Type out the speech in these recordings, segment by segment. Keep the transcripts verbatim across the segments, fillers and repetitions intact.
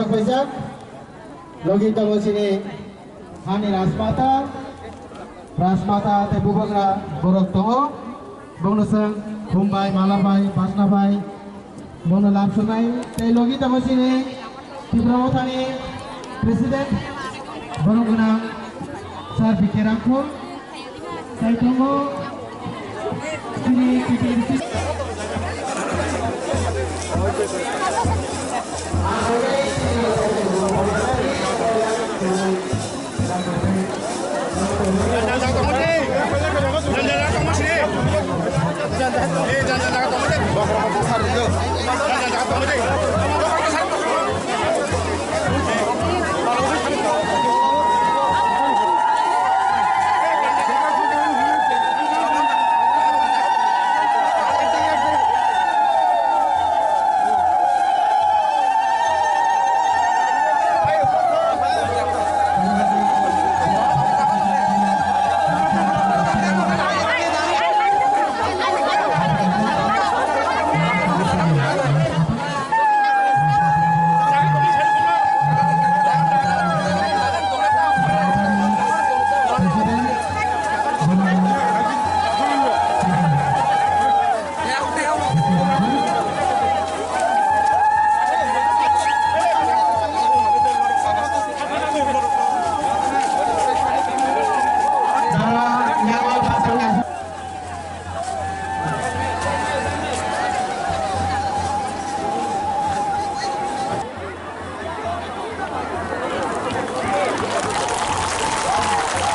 Paijak, logi tongo chini hani Rajmata, Rajmata tei bubagra borok tongo, bongno chwng khum bai, mala bai, basna bai, bono lam sunai, tei logi tongo chini Tipra Mothani President, borok gwnang Sir B K Rangkhol. Sai tongo chini T T D C.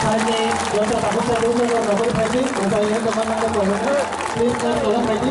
Saini joto tabuk tabuk no nokol phaidi, mobile no dokan nang ko. Please, no dokan phaidi.